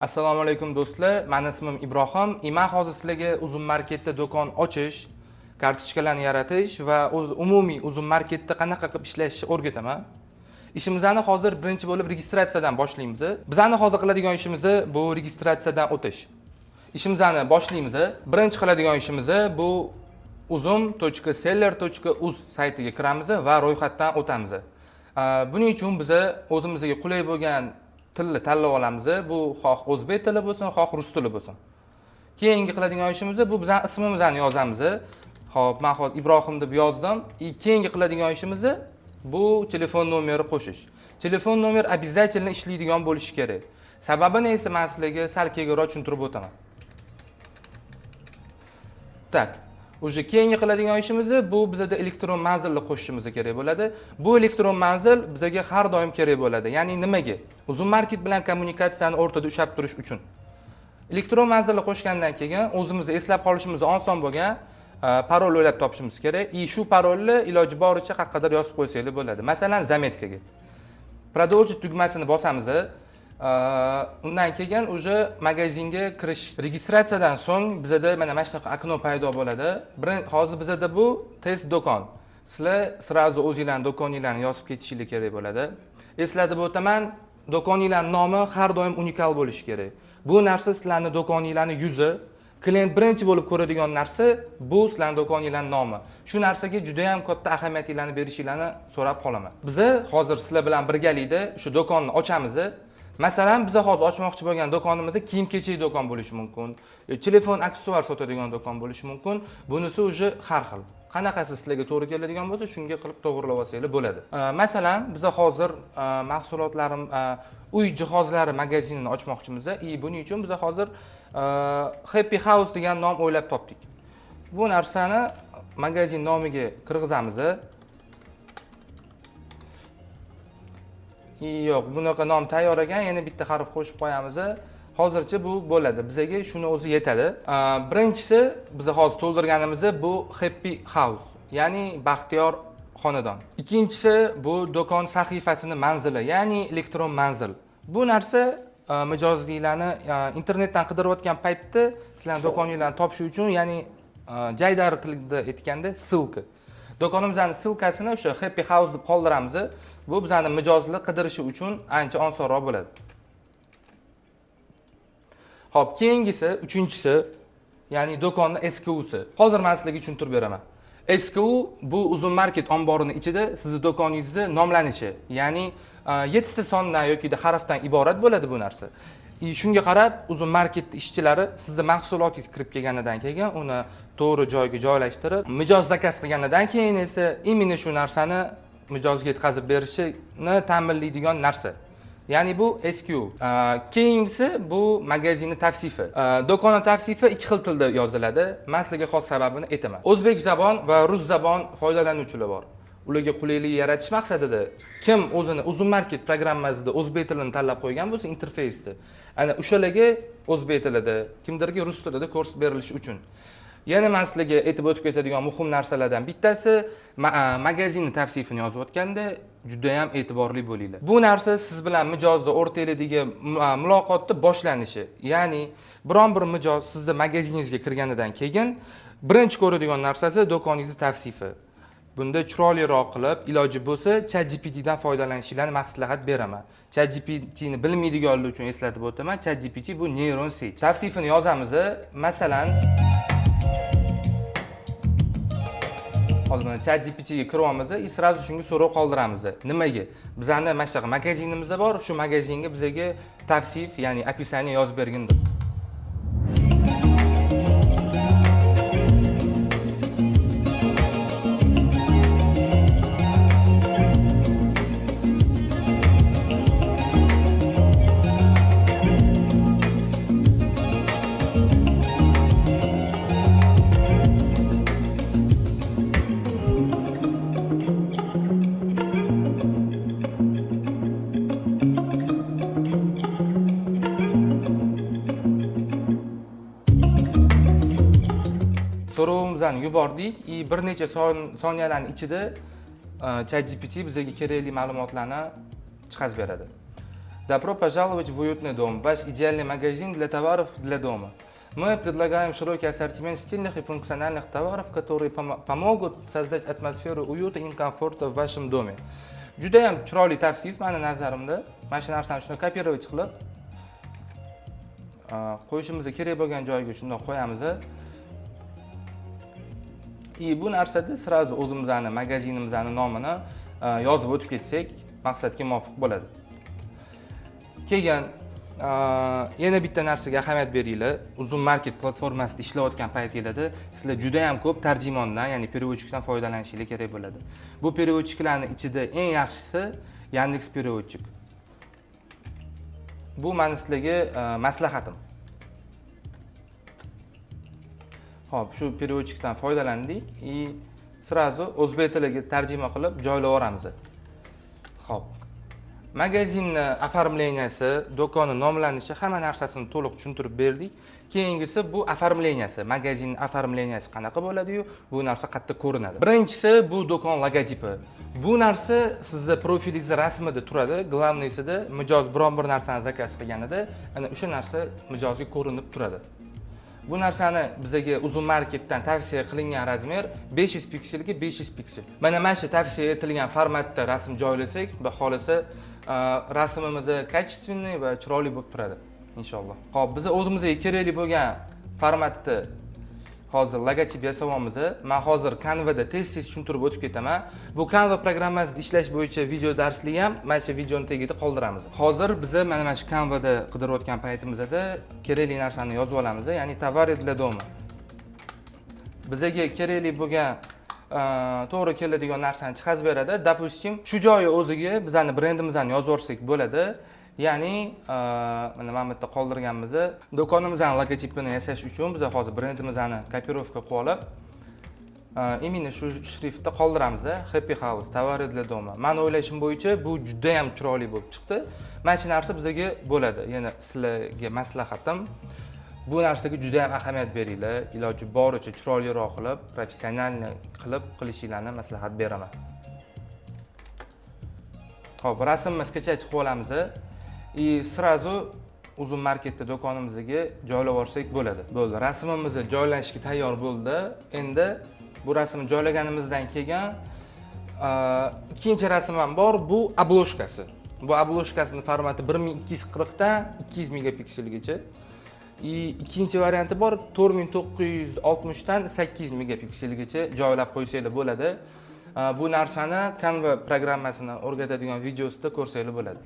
Assalomu alaykum, do'stlar. Mani ismim Ibrohim. И man hozir sizlarga Uzum Marketda do'kon ochish, kartochkalarni yaratish va o'z umumiy Uzum Marketda qanaqa qilib ishlashni o'rgataman. Ishimizni hozir birinchi bo'lib registratsiyadan boshlaymiz. Bizani hozir qiladigan ishimiz bu registratsiyadan o'tish. Ishimizni boshlaymiz. Birinchi qiladigan ishimiz bu uzum.seller.uz saytiga kiramiz va ro'yxatdan o'tamiz. Buning uchun biza o'zimizga qulay bo'lgan tilni tanlab olamiz. Bu xoh o'zbek tili bo'lsin, xoh rus tili bo'lsin. Keyingi qiladigan ishimiz bu bizani ismimizni yozamiz. Xo'p, men hozir Ibrohim deb yozdim. И keyingi qiladigan ishimiz bu telefon nomeri qo'shish. Telefon nomer обязательно ishlaydigan bo'lishi kerak. Sababini esa men sizlarga sal keyinroq tushuntirib o'taman. Так, уже keyingi qiladigan ishimiz bu bizada elektron manzilni qo'shishimiz kerak bo'ladi. Bu elektron manzil bizaga har doim kerak bo'ladi. Ya'ni nimaga? Uzum Market bilan kommunikatsiyani o'rtada ushlab turish uchun. Elektron manzilni qo'shgandan keyin o'zimizni eslab qolishimiz oson bo'lgan parol o'ylab topishimiz kerak. И shu parolni iloji boricha qayoqqadir yozib qo'ysanglar bo'ladi. Masalan, заметка ga. Продолжить tugmasini bosamiz. Undan keyin уже magazinga kirish, registratsiyadan so'ng bizada mana shunaqa окно paydo bo'ladi. Hozir bizada bu test do'kon. Sizlar сразу o'zinglarni do'koninglarni yozib ketishinglar kerak bo'ladi. Eslatib o'taman, do'koninglarning nomi har doim unikal bo'lishi kerak. Bu narsa sizlarni do'koninglarni yuzi, klient birinchi bo'lib ko'radigan narsa bu sizlarni do'koninglarning nomi. Shu narsaga juda ham katta ahamiyatinglarni berishinglarni so'rab qolaman. Biza hozir sizlar bilan birgalikda shu do'konni ochamiz. Masalan, biza hozir ochmoqchi bo'lgan do'konimiz kiyim-kechak do'kon bo'lishi mumkin, telefon aksessuar sotadigan do'kon bo'lishi mumkin. Bunisi уже har xil. Qanaqasi sizlarga to'g'ri keladigan bo'lsa, shunga qilib to'g'rilab olsanglar bo'ladi. Masalan, biza hozir mahsulotlarim uy jihozlari magazinini ochmoqchimiz. И buning uchun biza hozir Happy House degan nom o'ylab topdik. Bu narsani magazin nomiga kirgizamiz. Yo'q, bunaqa nom tayyor ekan, yana bitta harf qo'shib qo'yamiz. Hozircha bu bo'ladi. Bizaga shuni o'zi yetadi. Birinchisi biz hozir to'ldirganimiz bu Happy House, ya'ni baxtiyor xonadon. Ikkinchisi bu do'kon sahifasini manzili, ya'ni elektron manzil. Bu narsa mijozliklarni internetdan qidirayotgan paytda sizlarni do'koninglarni topish uchun, ya'ni jaydari tilida aytganda ссылка. Do'konimizni ссылка sini o'sha Happy House deb qoldiramiz. Bu bizani mijozlar qidirishi uchun ancha osonroq bo'ladi. Xo'p, keyingisi, uchinchisi, ya'ni do'konni SKUsi. Hozir men sizlarga tushuntirib beraman. SKU bu Uzum Market omborini ichida sizni do'koningizni nomlanishi, ya'ni 7 ta sondan yoki harfdan iborat bo'ladi bu narsa. И shunga qarab Uzum Market ishchilari sizni mahsulotingiz kirib kelganidan keyin uni to'g'ri joyga joylashtirib, mijoz zakaz qilganidan keyin esa именно shu narsani mijozga yetkazib berishini ta'minlaydigan narsa. Ya'ni bu SKU. Keyingisi bu magazinni tavsifi. Do'konni tavsifi ikki xil tilda yoziladi. Men sizlarga xos sababini aytaman. O'zbek zabon va rus zabon foydalanuvchilar bor. Ularga qulaylik yaratish maqsadida kim o'zini Uzum Market programmasida o'zbek tilini tanlab qo'ygan bo'lsa interfeysda, ana o'shalarga o'zbek tilida, kimdirga rus tilida ko'rsatib berilishi uchun. Yana men sizlarga aytib o'tib ketadigan muhim narsalardan bittasi magazinni tavsifini yozayotganda juda ham e'tiborli bo'linglar. Bu narsa siz bilan mijozni o'rtanglardagi muloqotni boshlanishi. Ya'ni biron bir mijoz sizni magaziningizga kirganidan keyin birinchi ko'radigan narsasi do'koningizni tavsifi. Bunda chiroyliroq qilib, iloji bo'lsa ChatGPTdan foydalanishingizni maslahat beraman. ChatGPTni bilmaydiganlar uchun eslatib o'taman. ChatGPT bu нейросеть. Tavsifini yozamiz. Masalan, hozir mana ChatGPTga kiryapmiz и сразу shunga so'rov qoldiramiz. Nimaga? Bizani mana shunaqa magazinimiz bor, shu magazinga bizaga tavsif, ya'ni описание yozib bergin deb. So'rovimizni yubordik и bir necha soniyalarning ichida ChatGPT bizga kerakli ma'lumotlarni chiqarib beradi. Добро пожаловать в уютный дом, ваш идеальный магазин для товаров для дома. Мы предлагаем широкий ассортимент стильных и функциональных товаров, которые помогут создать атмосферу уюта и комфорта в вашем доме. Judayam chiroyli tavsif mani nazarimda. Mana shu narsani shuni копировать qilib qo'yishimiz kerak bo'lgan joyga shundoq qo'yamiz. И bu narsada сразу o'zimizni magazinimizni nomini yozib o'tib ketsak, maqsadga muvofiq bo'ladi. Keyin yana bitta narsaga ahamiyat beringlar. Uzum Market platformasida ishlayotgan paytinglarda sizlar juda ham ko'p tarjimondan, ya'ni переводчик dan foydalanishinglar kerak bo'ladi. Bu переводчик larni ichida eng yaxshisi Yandex Переводчик. Bu mani sizlarga maslahatim. Xo'p, shu переводчик dan foydalandik и сразу o'zbek tiliga tarjima qilib joylab yuboramiz. Xo'p. Magazinni оформления si, do'konni nomlanishi, hamma narsasini to'liq tushuntirib berdik. Keyingisi bu оформления si. Magazin оформления si qanaqa bo'ladi-yu, bu narsa qayerda ko'rinadi? Birinchisi bu do'kon logotipi. Bu narsa sizni profilingizni rasmida turadi. Главный sida mijoz biron bir narsani заказ qilganida ana o'sha narsa mijozga ko'rinib turadi. Bu narsani bizaga Uzum Marketdan tavsiya qilingan размер 500 pikselga 500 piksel. Mana shu tavsiya etilgan formatda rasm joylasak, xudo xohlasa, rasmimiz качественный va chiroyli bo'lib turadi inshaalloh. Xo'p, biz o'zimizga kerakli bo'lgan formatda hozir logotip yasayapmiz. Men hozir Canva'da tez-tez tushuntirib o'tib ketaman. Bu Canva programmasida ishlash bo'yicha video darslik ham mana shu videoni tagida qoldiramiz. Hozir biz mana shu Canva'da qidirayotgan paytimizda kerakli narsani yozib olamiz, ya'ni товары для дома. Bizaga kerakli bo'lgan, to'g'ri keladigan narsani chiqazib beradi. Допустим, shu joyi o'ziga bizani brendimizni yozib yuborsak bo'ladi. Ya'ni mana bu yerda qoldirganmiz. Do'konimizni logotipini yasash uchun biz hozir brendimizni копировка qilib olib, именно shu shriftda qoldiramiz, Happy House, товары для дома. Mani o'ylashim bo'yicha bu juda ham chiroyli bo'lib chiqdi. Mana shu narsa bizga bo'ladi. Yana sizlarga maslahatim, bu narsaga juda ham ahamiyat beringlar. Iloji boricha chiroyliroq qilib, профессиональный qilib qilishinglarni maslahat beraman. Xo'p, rasmni скачать qilib olamiz и сразу Uzum Marketda do'konimizga joylab yuborsak bo'ladi. Bo'ldi, rasmimiz joylashga tayyor bo'ldi. Endi bu rasmni joylaganimizdan keyin ikkinchi rasm ham bor, bu обложка si. Bu обложка sini formati 1240 dan 200 megapikselgacha. И ikkinchi varianti bor, 4960 dan 800 megapikselgacha joylab qo'ysanglar bo'ladi. Bu narsani Canva programmasini o'rgatadigan videosida ko'rsanglar bo'ladi.